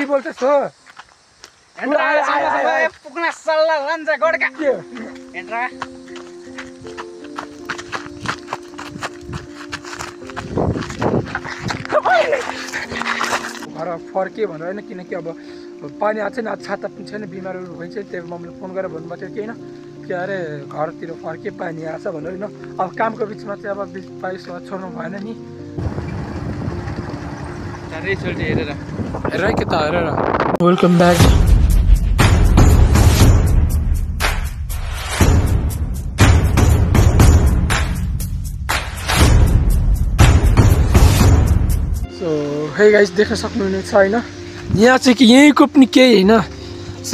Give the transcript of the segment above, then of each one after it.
बोल्छस् हो पुग्न सल्ला लान्छ गडका एन्ट्रा घर फर्के भनेर होइन किनकि अब पानी आएको छैन छाता पनि छैन बिमारहरू भइन्छ त्यही मम्मीले फोन गरेर भन्नुभएको थियो कि होइन के अरे घरतिर फर्के पानी आएछ भनेर होइन अब कामको बिचमा चाहिँ अब बाइसमा छोड्नु भएन नि हेर के त हेरेर वेलकम ब्याक हे गाइस देख्न सक्नुहुनेछ होइन यहाँ चाहिँ कि यहीँको पनि केही होइन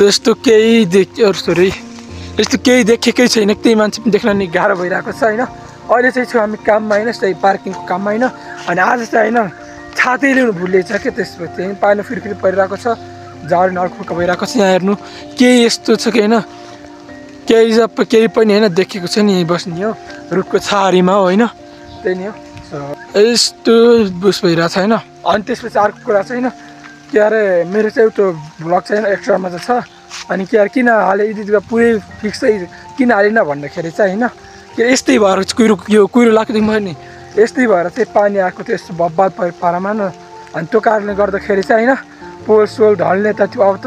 यस्तो केही सरी यस्तो केही देखेकै छैन त्यही मान्छे पनि देख्न नि गाह्रो भइरहेको छ होइन अहिले चाहिँ छु हामी काममा होइन यस्तै पार्किङको काममा होइन अनि आज चाहिँ होइन छातै ल्याउनु भुलिएछ क्या त्यसपछि चाहिँ पानी फिरफिरी परिरहेको छ झाडी नर्खुर्क भइरहेको छ यहाँ हेर्नु केही यस्तो छ कि होइन केही पनि होइन देखेको छ नि यहीँ बस्ने हो रुखको छाहारीमा होइन त्यही नै हो यस्तो बुस भइरहेको छ होइन अनि त्यसपछि अर्को कुरा चाहिँ होइन के अरे मेरो चाहिँ त्यो भ्लग चाहिँ होइन एक्स्ट्रामा चाहिँ छ अनि के अरे किन हाले यदि पुरै फिक्सै किन हालेन भन्दाखेरि चाहिँ होइन के यस्तै भएर कुहिरो लाग्दैमा नि यस्तै भएर चाहिँ पानी आएको थियो यस्तो बब्बाद पारामा न अनि त्यो कारणले गर्दाखेरि चाहिँ होइन पोल सोल ढल्ने त त्यो अब त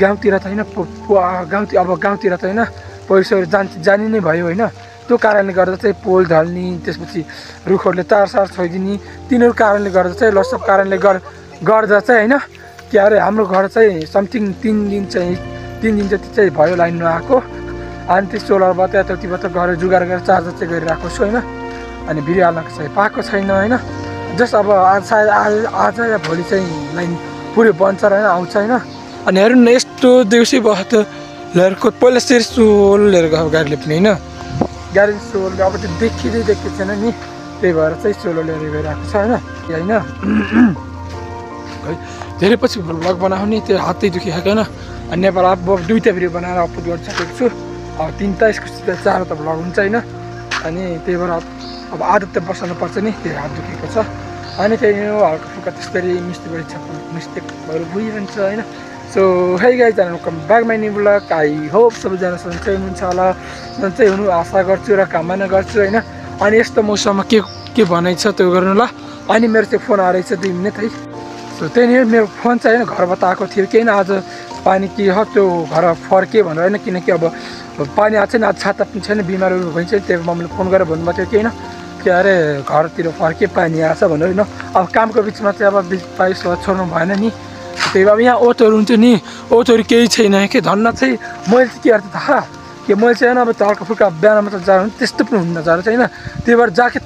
गाउँतिर त होइन गाउँतिर त होइन पैसाहरू जाने नै भयो होइन त्यो कारणले गर्दा चाहिँ पोल ढल्ने त्यसपछि रुखहरूले तारसार छोइदिने तिनीहरू कारणले गर्दा चाहिँ लसप कारणले गर्दा चाहिँ होइन के अरे हाम्रो घर चाहिँ समथिङ 3 दिन जति चाहिँ भयो लाइन नआएको अनि त्यो सोलरबाट यताउतिबाट गएर जुगाड गरेर चार्जर चाहिँ गरिरहेको छु होइन अनि भिडियो हाल्नको चाहिँ पाएको छैन होइन जस्ट अब सायद आज या भोलि चाहिँ लाइन पुरै बन्छ र होइन आउँछ होइन अनि हेर्नु न यस्तो देउसी भयो त लिएर पहिला चाहिँ सोल लिएर गएको गाडीले पनि होइन गाडी सोल अब त्यो देखिएको छैन नि त्यही भएर चाहिँ सोलो लिएर गइरहेको छ होइन धेरै पछि भ्लग बनाउने त्यो हातै दुखिरहेको होइन अनि नेपाल अब 2टा भिडियो बनाएर अपलोड गरिसकेको छु अब 3 त यसको 4 त भ्लग हुन्छ होइन अनि त्यही भएर अब आदत त बसाउनु पर्छ नि त्यो हात दुखेको छ अनि त्यही हो हल्का फुल्का त्यसरी मिस्टेकहरू भइरहन्छ होइन सो है guys welcome back my new blog I hope सबैजना सन्चै हुनुहुन्छ होला सन्चै हुनु आशा गर्छु र कामना गर्छु होइन अनि यस्तो मौसममा के भनाइ छ त्यो गर्नु ल अनि मेरो चाहिँ फोन आएर 2 मिनट है सो त्यही नै मेरो फोन चाहिँ होइन घरबाट आएको थियो किन आज पानी के हो त्यो घर फर्के भनेर होइन किनकि अब पानी आएको छैन छाता पनि छैन बिमारहरू भइन्छ त्यही मम्मीले फोन गरेर भन्नुभएको थियो कि होइन के अरे घरतिर फर्के पानी आएछ भनेर होइन अब कामको बिचमा चाहिँ अब बाइसमा छोड्नु भएन नि त्यही अब यहाँ ओटोहरू हुन्छ नि ओटोहरू केही छैन कि धन्न चाहिँ मैले चाहिँ के गर्छु थाहा कि मैले चाहिँ होइन अब हल्का फुल्का बिहानमा त जानु त्यस्तो पनि हुन्न जाडो चाहिँ होइन त्यही भएर ज्याकेट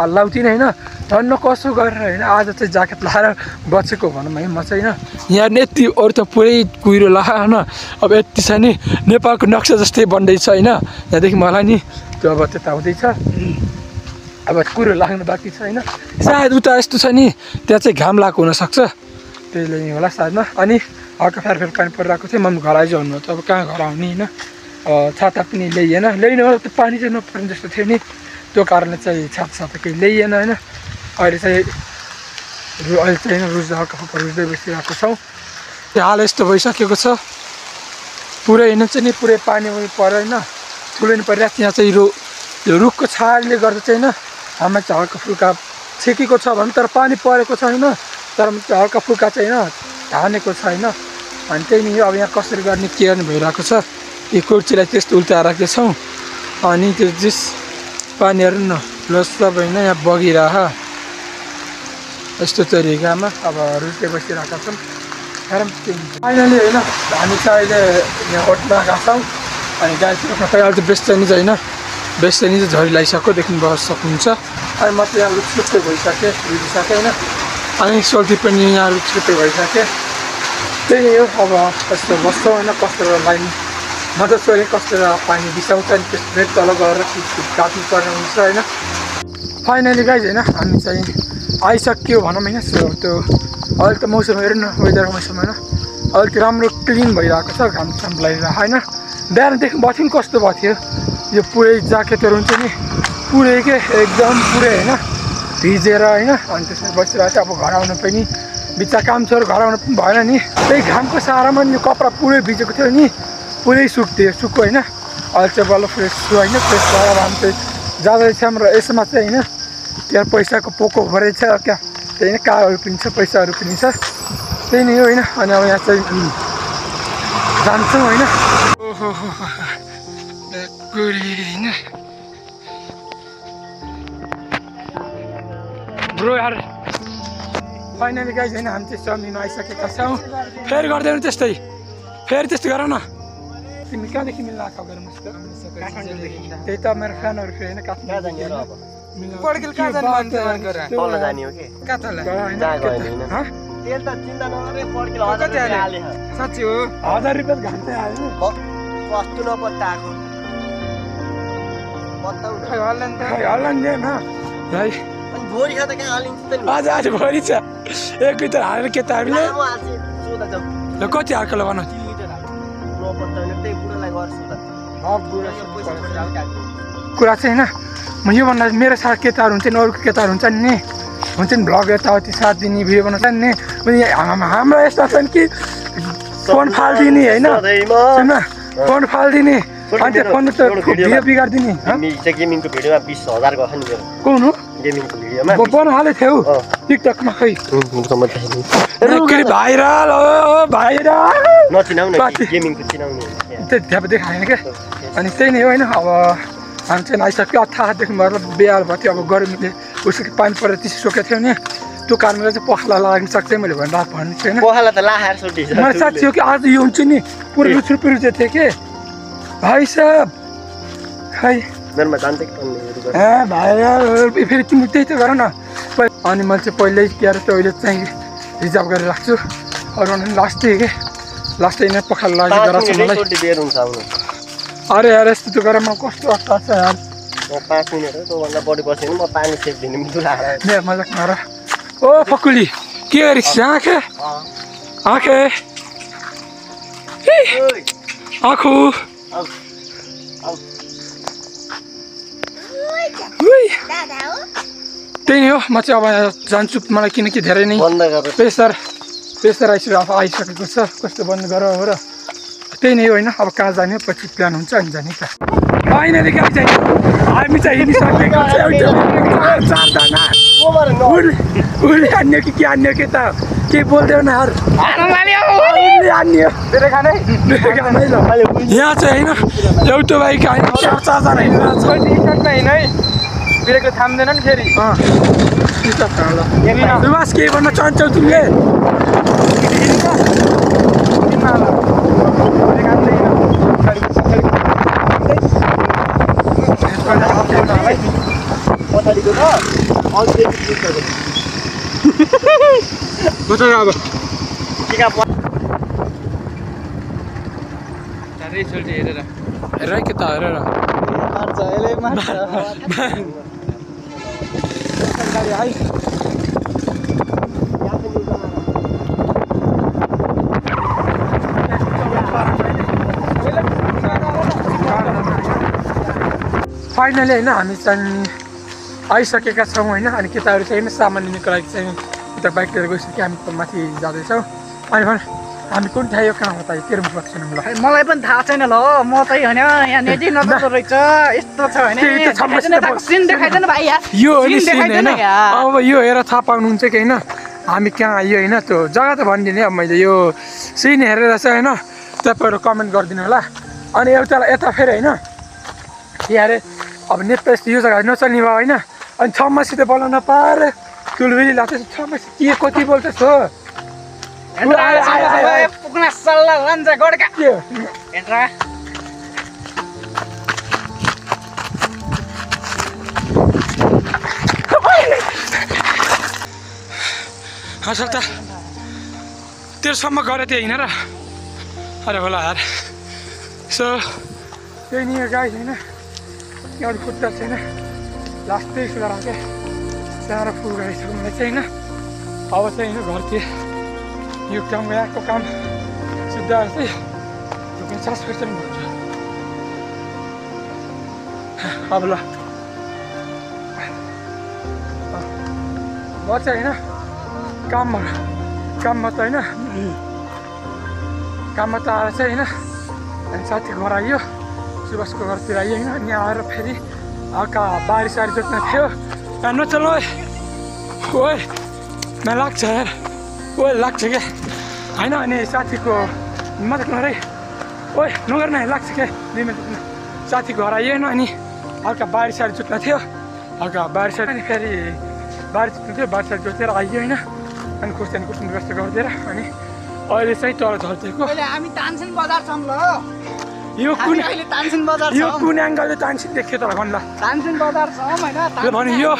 लाउँथिनँ होइन धन्न कसो गरेर होइन आज चाहिँ ज्याकेट लगाएर बसेको भनौँ है म चाहिँ होइन यहाँ यति अरू त पुरै कुहिरो लगायो होइन अब यति छ नि नेपालको नक्सा जस्तै बन्दैछ होइन यहाँदेखि मलाई नि त्यो अब त्यता हुँदैछ अब कुहिरो लाग्नु बाँकी छ होइन सायद उता यस्तो छ नि त्यहाँ चाहिँ घाम लागेको हुनसक्छ त्यसले नि होला सायदमा अनि हल्का फेर पानी परिरहेको थियो मम्मी घर आइज भन्नु त अब कहाँ घर आउने होइन छाता पनि ल्याइएन होला त्यो पानी चाहिँ नपर्ने जस्तो थियो नि त्यो कारणले चाहिँ छाता केही ल्याइएन होइन अहिले चाहिँ रुच्दै हल्का फुल्का रुच्दै बसिरहेको छौँ त्यो हाल यस्तो भइसकेको छ पुरै होइन चाहिँ नि पुरै पानी पऱ्यो होइन ठुलो नि परिरहेको यहाँ चाहिँ यो रुखको छायाले गर्दा चाहिँ होइन हामीलाई चाहिँ हल्का फुल्का छेकेको छ भने तर पानी परेको छैन तर हल्का फुल्का चाहिँ होइन हानेको छैन अनि त्यही नि अब यहाँ कसरी गर्ने के गर्ने भइरहेको छ यो कुर्चीलाई त्यस्तो उल्टा राख्दैछौँ अनि त्यो जिस पानीहरू न प्लस सब होइन यहाँ बगिरह यस्तो तरिकामा अब रुच्दै बसिरहेका छौँ फाइनली होइन हामी चाहिँ अहिले यहाँ ओटमा गएको छौँ अनि गाईतिर खै अहिले चाहिँ बेस्टनी चाहिँ होइन बेस्टनी चाहिँ झरी लगाइसक्यो देख्नु सक्नुहुन्छ अनि म चाहिँ यहाँ रुचुप्पै भइसकेँ होइन अनि सोल्टी पनि यहाँ रुचुप्पै भइसकेँ त्यही हो अब कस्तो बस्छौँ होइन कस्तो लाइन मजा सोधेँ कस्तो पानी बिसाउँछ अनि त्यस्तो फेरि तल गएर काट्नु पर्ने हुन्छ होइन फाइनली गाइज होइन हामी चाहिँ आइसक्यो भनौँ होइन त्यो अहिले त मौसम हेर्नु न वेदर मौसम होइन अहिले त्यो राम्रो क्लिन भइरहेको छ घाम साम लगाइरहेको होइन बिहानदेखि भयो नि कस्तो भएको थियो यो पुरै ज्याकेटहरू हुन्छ नि पुरै के एकदम पुरै होइन भिजेर होइन अनि त्यसमा बसिरहेको थियो अब घर आउनु पनि बिचा काम छोएर घर आउनु पनि भएन नि त्यही घामको सहारामा नि यो कपडा पुरै भिजेको थियो नि पुरै सुक्यो होइन अहिले चाहिँ बल्ल फ्रेस छु होइन फ्रेस भएर हामी चाहिँ जाँदैछौँ र यसमा चाहिँ होइन त्यहाँ पैसाको पोको भरेछ क्या त्यही नै कारहरू पनि छ पैसाहरू पनि छ त्यही नै हो होइन अनि अब यहाँ चाहिँ जान्छौँ होइन ओहो होइन ब्रो यार फाइनली गाइज होइन हामी चाहिँ चम्मीमा आइसकेका छौँ फेरि गर्दैनौँ त्यस्तै फेरि त्यस्तो गर न तिमी कहाँदेखि मिल्न आएको गरौँ त्यही त मेरो फ्यानहरू फेरि होइन साँच्ची हो 1000 रुपियाँ घाम चाहिँ हाल्नु आज भोलि छ एक लिटर हालेर के त हामीले कति हाल्को लगाउनु कुरा चाहिँ होइन म योभन्दा मेरो साथ केटाहरू हुन्छ नि अरूको केटाहरू हुन्छ नि हुन्छ नि भ्लग यताउति साथ दिने भिडियो बनाउँछ नि हाम्रो यस्तो छ नि कि फोन फालिदिने होइन सुन फोन फालिदिने अनि त्यो फोन त भिडियो बिगारिदिने गेमिङको भिडियोमा 20,000 गएको नि मेरो कुन हो गेमिङको भिडियोमा बनाउनु हाले थियौ टिकटकमा खै भाइरल हो भाइरल नचिनाउने गेमिङको चिनाउने त्यहाँ देखाएन क्या अनि त्यही नै हो होइन अब हामी चाहिँ आइसक्यो अथाह देख्नुभयो र बेहाल भयो थियो अब गर्मीले उसको पानी परेर चिसो सोकेको थियो नि त्यो कारणले चाहिँ पखाला लाग्न सक्छ मैले भनेर भन्नु थिएन पखाला त लाहार सोटी मलाई साँच्ची हो कि आज यो हुन्छ नि पुरै लुचुर पिरुचे थियो कि भाइ साहब खै मेरोमा जान्छ कि भाइ फेरि तिमी त्यही त गर न अनि मैले चाहिँ पहिल्यै क्याएर टोइलेट चाहिँ रिजर्भ गरेर राख्छु अरू लास्टै के लास्टै नै पखाला लागेको छ मलाई अरे यार यस्तो त गरेर म कस्तो अवस्था छ यार 5 मिनट हो त्योभन्दा बढी बसेँ म पानी सेक्दिने मेरो मजाक नर ओ फकुली के गरिस् आँखे आँखे आँखु त्यही नै हो म चाहिँ अब जान्छु मलाई किनकि धेरै नै प्रेसर आइसकेको छ कस्तो बन्द गर हो र त्यही नै होइन अब कहाँ जाने पछि प्लान हुन्छ अनि जाने त फाइनली कहाँ चाहिँ हामी चाहिँ हिँडिसकेको छ चारजना उसले हान्यो कि के हान्यो के त के बोल्दैन यार यहाँ चाहिँ होइन एउटा बाइक होइन 4-4जना हिँडिरहेको छ ब्रेकले थाम्दैन नि फेरि सुभाष के भन्न चाहन्छौ तिमीले अब हेर के त हेरेर फाइनली होइन हामी चाहिँ आइसकेका छौँ होइन अनि केटाहरू चाहिँ सामान लिनुको लागि चाहिँ उता बाइक लिएर गइसक्यो हामी माथि जाँदैछौँ अनि भने हामी कुन ठाउँ कहाँ हो त तेरो मुखबाट सुनौँ ल मलाई पनि थाहा छैन ल म चाहिँ होइन यहाँ नेटै नजाँदो रहेछ यस्तो छ होइन यो अब यो हेरेर थाहा पाउनुहुन्छ कि होइन हामी कहाँ आयो होइन त्यो जग्गा त भनिदिने अब मैले यो सिन हेरेर चाहिँ होइन तपाईँहरू कमेन्ट गरिदिनु होला अनि एउटा यता फेरि होइन यहाँ अब नेट त यस्तो यो जग्गा नचल्ने भयो होइन अनि छम्मासित बोलाउन पारे टुलबिली लाग्छ छम्मासी के कति बोल्छस् हो पुग्न सल्लाह लान्छ गोडका के हेर्रा असल त तेरोसम्म गरे त्यो होइन र अरे होला यार सो त्यही नि यो गाई छैन एउटा खुट्टा छैन लास्टै सुधार क्या साह्रो फुल गरिसक्यो मलाई चाहिँ होइन अब चाहिँ होइन घरतिर यो काम गएको काम सुधार चाहिँ रुपियाँ 50% हुन्छ अब ल म चाहिँ होइन काममा काममा त होइन काममा त आएर चाहिँ होइन अनि साथीको घर आइयो सुभाषको घरतिर आइयो होइन अनि आएर फेरि हल्का बारी सारी जोत्न थियो नचल ओए न लाग्छ यार ओए लाग्छ क्या होइन अनि साथीको मद्दत नगरे ओए नगर न लाग्छ क्या 2 मिनट साथीको घर आइयो होइन अनि हल्का बारी सारी जोत्न थियो हल्का बारी सारी अनि फेरि बारी जोत्नु थियो बारी सारी जोतेर आइयो होइन अनि खुर्सानी व्यवस्था गरिदिएर अनि अहिले चाहिँ तल झल्टेको हामी तानसेन बजार छौँ ल यो कुन अहिले तानसेन बजार यो कुन एङ्गलले तानसेन देख्यो त भन् ल तानसेन बजार छौँ होइन भने यो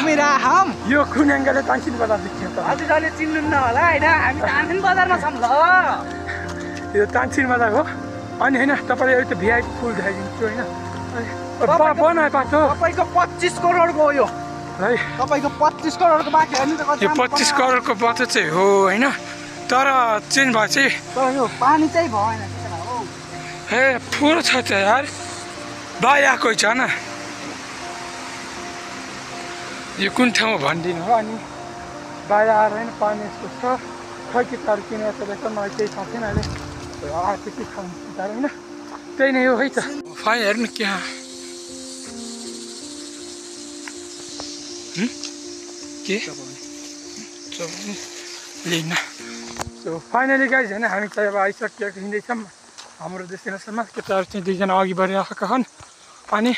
हम यो कुन एङ्गलले तानसेन बजार देख्यो त हजुरले चिन्नुहुन्न होला होइन हामी तानसेन बजारमा छौँ ल यो तानसेन बजार हो अनि होइन तपाईँले एउटा भिआइपी फुल देखाइदिन्छु होइन बनायो बाटो तपाईँको 25 करोडको हो यो है तपाईँको 25 करोडको बाटो हेर्नु त कति यो 25 करोडको बाटो चाहिँ हो होइन तर चेन्ज भयो चाहिँ तर यो पानी चाहिँ भएन त्यसमा हो हे पुरो छ त यार भाइ आएकै छ न यो कुन ठाउँमा भनिदिनु हो अनि भाइ आएर होइन पानी यस्तो छ खै के तार किनेर चलेको मलाई केही थाहा छैन अहिले आएको के खानु तार होइन त्यही नै हो है त फाइ हेर्नु क्या के लिन सो फाइनली गाइज होइन हामी चाहिँ अब आइसकेको हिँड्दैछौँ हाम्रो डेस्टिनेसनमा केटाहरू चाहिँ 2 जना अघि बढिरहेका छन् अनि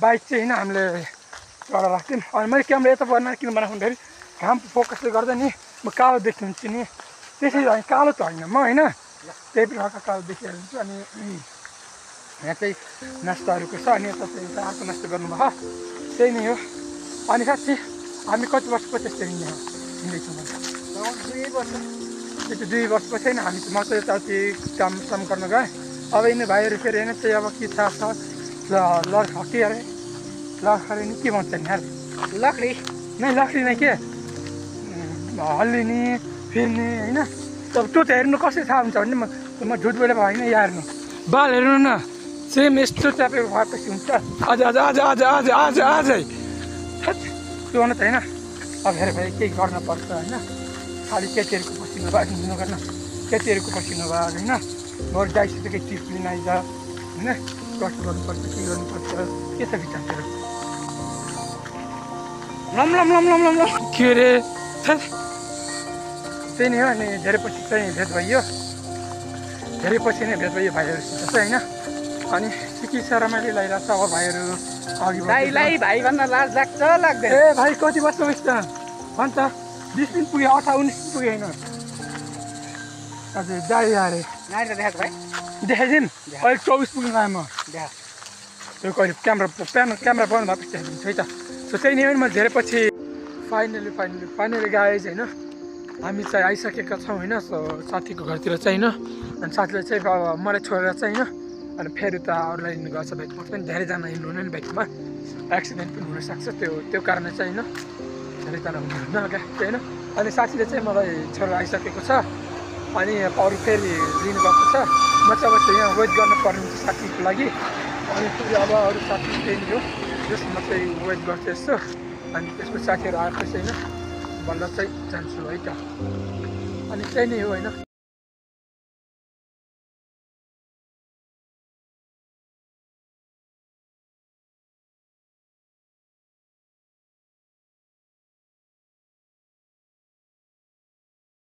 बाइक चाहिँ होइन हामीले तल राख्थ्यौँ अनि मैले क्यामेरा यता बनाएर किन बनाएको भन्दाखेरि घाम फोकसले गर्दा नि म कालो देखिन्छु नि त्यसै होइन कालो त होइन म होइन त्यही प्रकारको कालो देखिहाल्छु हुन्छु अनि यहाँ चाहिँ नास्ताहरूको छ अनि यता चाहिँ अर्को नास्ता गर्नुभयो त्यही नै हो अनि साँच्ची हामी कति वर्षको त्यस्तो हिँड्दैछौँ त्यो 2 वर्षपछि होइन हामी म चाहिँ यताउति काम गर्न गएँ अब यिनी भाइहरू फेरि होइन चाहिँ अब के थाहा छ ल खकी अरे लखरी नि के भन्छ नि यार लकडी लकडी नै के हल्लिने फिर्ने होइन तब त्यो त हेर्नु कसरी थाहा हुन्छ भने म झुट बोलेको होइन यहाँ हेर्नु बाल हेर्नु न सेम यस्तो टाइपको भएपछि हुन्छ आजै त्यो हुन त होइन अब हेर भाइ केही गर्न पर्छ होइन खालि केटीहरूको पसिनो भयो दिनु गर्न केटीहरूको पसिनो भयो होइन घर गइसकेको टिप लिन आइज होइन कस्तो गर्नुपर्छ के गर्नुपर्छ के छ विचार तेरो लम के अरे त्यही नै हो अनि धेरै पछि चाहिँ भेट भइयो धेरै पछि नै भेट भइयो भाइहरूसित चाहिँ होइन अनि के छ रमाइलो लागिरहेको छ अब भाइहरू अघि भाइ भन्न लाज लाग्छ लाग्दैन ए भाइ कति वर्ष भइस् त भन्छ 20 दिन पुग्यो 18 19 दिन पुग्यो होइन हजुर दाइ अरे देखाएको भाइ देखाइदिउँ अहिले 24 पुग्नु आएँ म त्यो कहिले क्यामेरा बन्द भएपछि देखाइदिन्छु है त सो त्यही नै हो म धेरै पछि फाइनली गाइज होइन हामी चाहिँ आइसकेका छौँ होइन सो साथीको घरतिर चाहिँ होइन अनि साथीले चाहिँ अब मलाई छोडेर चाहिँ होइन अनि फेरि त अरूलाई हिँड्नु गर्छ बाइकमा पनि धेरैजना हिँड्नु हुने नि बाइकमा एक्सिडेन्ट पनि हुनसक्छ त्यो कारणले चाहिँ होइन धेरैजना हुनुहुन्न क्या होइन अनि साथीले चाहिँ मलाई छोडेर आइसकेको छ अनि अरू फेरि लिनुभएको छ म चाहिँ अब यहाँ वेट गर्नुपर्ने हुन्छ साथीको लागि अनि फेरि अब अरू साथी त्यही हो जसमा चाहिँ वेट गर्छु यस्तो अनि त्यसको साथीहरू आएपछि होइन बल्ल चाहिँ जान्छु है त अनि त्यही नै हो होइन